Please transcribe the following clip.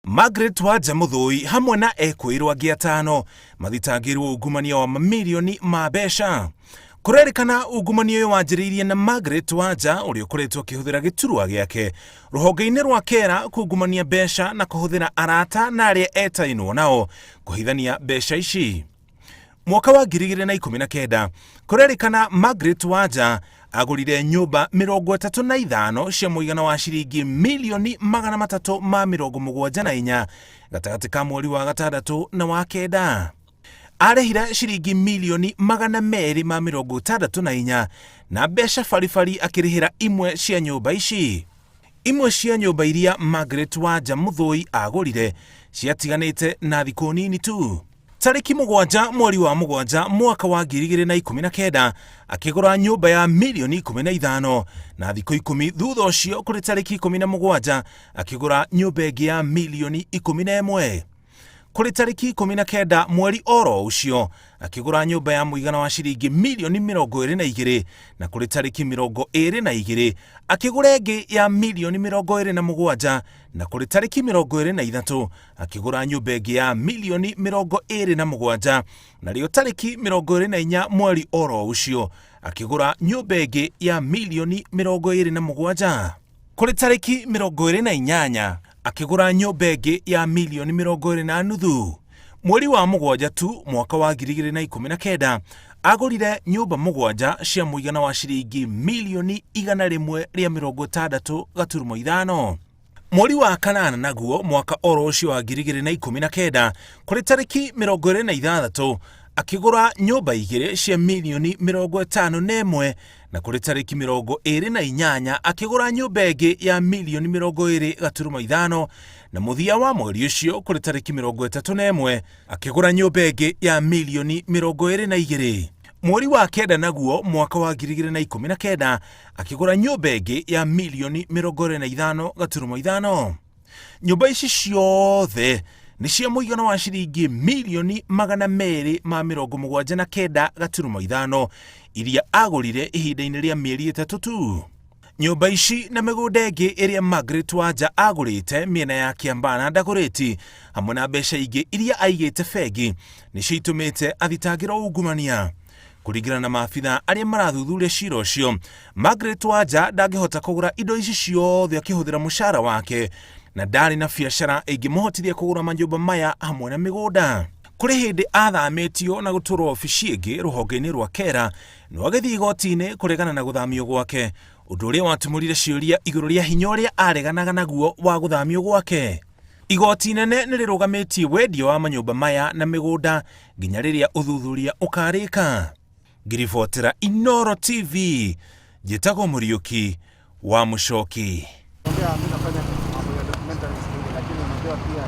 Margaret Wanja Mũthũi hamwe na ekũĩrwo angĩ atano mathitangĩirwo ungumania wa mamirioni ma mbeca. Kũrerĩkana ungumania ũyũ wanjĩrĩirie na Margaret Wanja ũrĩa ũkoretwo akĩhũthĩra gĩturwa gĩake rũhonge-inĩ rwa Kera kungumania mbeca na kũhũthĩra arata na arĩa etainwo nao kũhithania mbeca ici. Mwaka wa 2019 kũrerĩkana Margaret Wanja agũrire nyũmba 35 cia mũigana wa ciringi mirioni 374 gatagatĩ ka mweri wa gatandatũ na wa kenda. Arĩhire ciringi mirioni 264 na mbeca baribari akĩrĩhĩra imwe cia nyũmba ici. Imwe cia nyũmba iria Margaret Wanja Mũthũi agũrire ciatiganĩte na thikũ nini tu. Tarĩki 7 mweri wa 7 mwaka wa 2019 akĩgũra nyũmba ya mirioni 15 na thikũ 10 thutha ũcio kũrĩ tarĩki 17 akĩgũra nyũmba ĩngĩ ya mirioni 11. Kũrĩ tarĩki 19 mweri oro ũcio akĩgũra nyũmba ya mũigana wa ciringi mirioni 22 na kũrĩ tarĩki 22 akĩgũra ĩngĩ ya mirioni 27 na kũrĩ tarĩki 23 akĩgũra nyũmba ĩngĩ ya mirioni 27 narĩo tarĩki 24 mweri oro ũcio akĩgũra nyũmba ĩngĩ ya mirioni 27. Kũrĩ tarĩki 28 akĩgũra nyũmba ĩngĩ ya mirioni 20 na nuthu. Mweri wa 7 tu mwaka wa 2019 agũrire nyũmba 7 cia mũigana wa ciringi mirioni 160.5. Mweri wa kanana naguo mwaka oro ũcio wa 2019 kũrĩ tarĩki 26 akĩgũra nyũmba 2 cia mirioni 51 na kũrĩ tarĩki 28 akĩgũra nyũmba ĩngĩ ya mirioni 20.5 na mũthia wa mweri ũcio kũrĩ tarĩki 31 akĩgũra nyũmba ĩngĩ ya mirioni 22. Mweri wa kenda naguo mwaka wa 2019 akĩgũra nyũmba ĩngĩ ya mirioni 25.5. Nyũmba ici ciothe nĩ cia mũigana wa ciringi mirioni 279.5 iria agũrire ihinda-inĩ rĩa mĩeri 3 tu. Nyũmba ici na mĩgũnda ĩngĩ ĩrĩa Margaret Wanja agũrĩte mĩena ya Kiambaa na Dagoretti hamwe na mbeca ingĩ iria aigĩte bengi nĩcio itũmĩte athitangĩrwo ungumania. Kũringana na maabitha arĩa marathuthuria cira ũcio, Margaret Wanja ndangĩhota kũgũra indo ici ciothe akĩhũthĩra mũcara wake na ndarĩ na biacara ĩngĩmũhotithia kũgũra manyũmba maya hamwe na mĩgũnda. Kũrĩ hĩndĩ athamĩtio na gũtwarwo obici ĩngĩ rũhonge-inĩ rwa Kera no agĩthiĩ igoti-inĩ kũregana na gũthamio gwake, ũndũ ũrĩa watumũrire ciũria igũrũ rĩa hinya ũrĩa areganaga naguo wa gũthamio gwake. Igoti inene nĩ rĩrũgamĩtie wendia wa manyũmba maya na mĩgũnda nginya rĩrĩa ũthuthuria ũkarĩka. Ngiribotera Inooro TV, njĩtagwo Mũriũki wa Mũcoki. Ongea, mimi nafanya mambo ya documentaries, lakini unajua pia